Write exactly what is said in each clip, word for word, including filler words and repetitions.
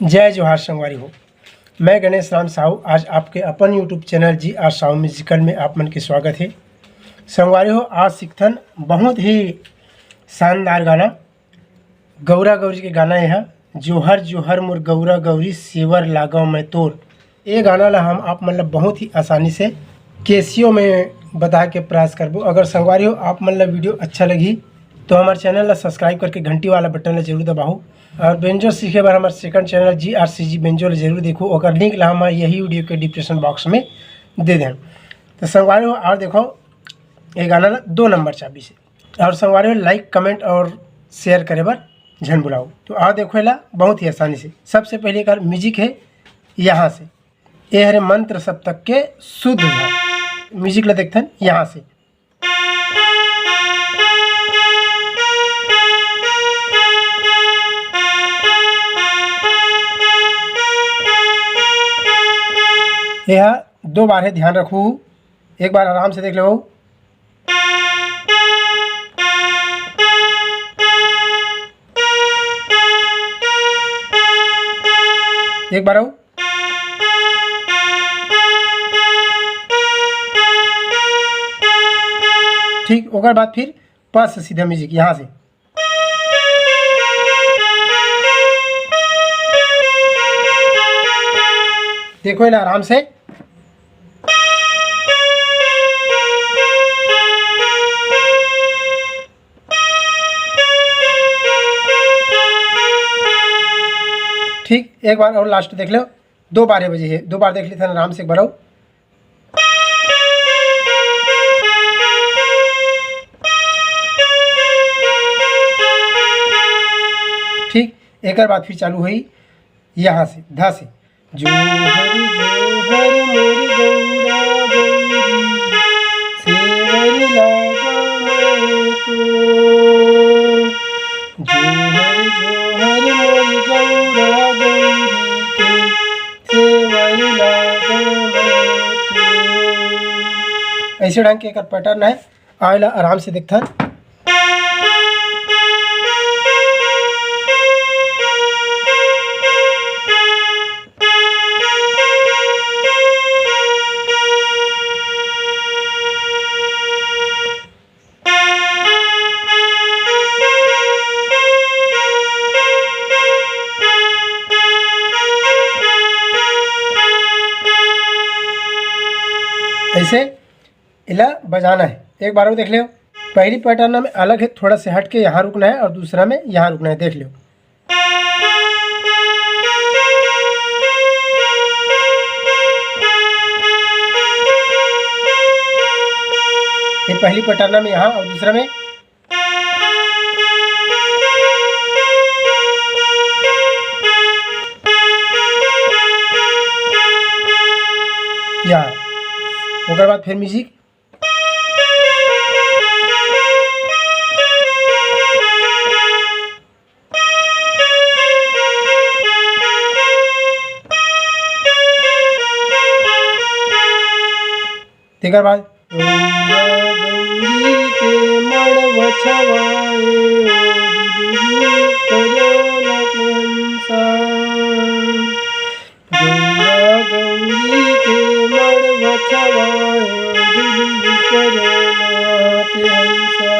जय जोहार संगवारी हो, मैं गणेश राम साहू। आज आपके अपन YouTube चैनल जी आर साहू म्यूजिकल में आप मन के स्वागत है। संगवारी हो, आज सीखथन बहुत ही शानदार गाना, गौरा गौरी के गाना है, जोहर जोहर मोर गौरा गौरी सेवर लागव मैं तोर। ये गाना ला हम आप मन ला बहुत ही आसानी से केसियो में बता के प्रयास करबो। अगर संगवारी हो, आप मन ला वीडियो अच्छा लगी तो हमारे चैनल ला सब्सक्राइब करके घंटी वाला बटन ला जरूर दबाओ। और बेंजो सीखे बर हमारे सेकंड चैनल जी आर सी जी बेंजो ला जरूर देखो, ओकर लिंक ला हम यही वीडियो के डिस्क्रिप्शन बॉक्स में दे दें। तो संगवारी हो, और देखो, ये गाना ला दो नंबर चाबी से। और संगवारी हो, लाइक, कमेंट और शेयर करे बर झन भुलाओ। तो आ देखो, एला बहुत ही आसानी से, सबसे पहले एकर म्यूजिक है यहाँ से, ये हरे मंत्र सप्तक के शुद्ध है। म्यूजिक ला देखथन यहाँ से। ये हा दो बार है, ध्यान रखू। एक बार आराम से देख लो। एक बार आओ। ठीक, ओकर बाद फिर प से सीधा म्यूजिक यहाँ से। देखो एला आराम से। ठीक, एक बार और लास्ट देख लो, दो बार ये बजे है, दो बार देख लेते हैं आराम से एक बार और। ठीक, एक बार फिर चालू हुई यहाँ से, धा से। जोहर जोहर मोर गौरा गौरी, सेवर लागा मैं तो। जोहर जोहर मोर गौरा गौरी के, सेवर लागा मैं तो। ऐसे ढंग के एकर पैटर्न है। आए ला आराम से देखथन। ऐसे एला बजाना है। एक बार और देख लियो, पहली पैटर्न में अलग है, थोड़ा से हट के यहाँ रुकना है और दूसरा में यहाँ रुकना है। देख लियो, ये पहली पैटर्न में यहाँ और दूसरा में यहाँ, ओकर बाद फिर म्यूजिक। तेकर बाद गौरा गौरी के मड़वा छवाए, ओ दुलही करोला के हंसा। गौरा गौरी के मड़वा छवाए, ओ दुलही करोला के हंसा।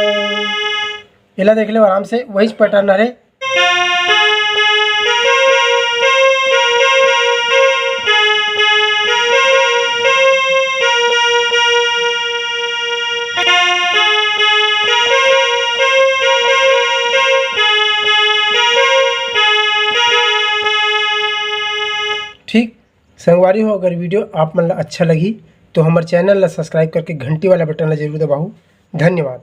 एला देख लो आराम से, वही पैटर्न हरे। ठीक संगवारी हो, अगर वीडियो आप मन ला अच्छा लगी तो हमर चैनल ला सब्सक्राइब करके घंटी वाला बटन ला जरूर दबाओ। धन्यवाद।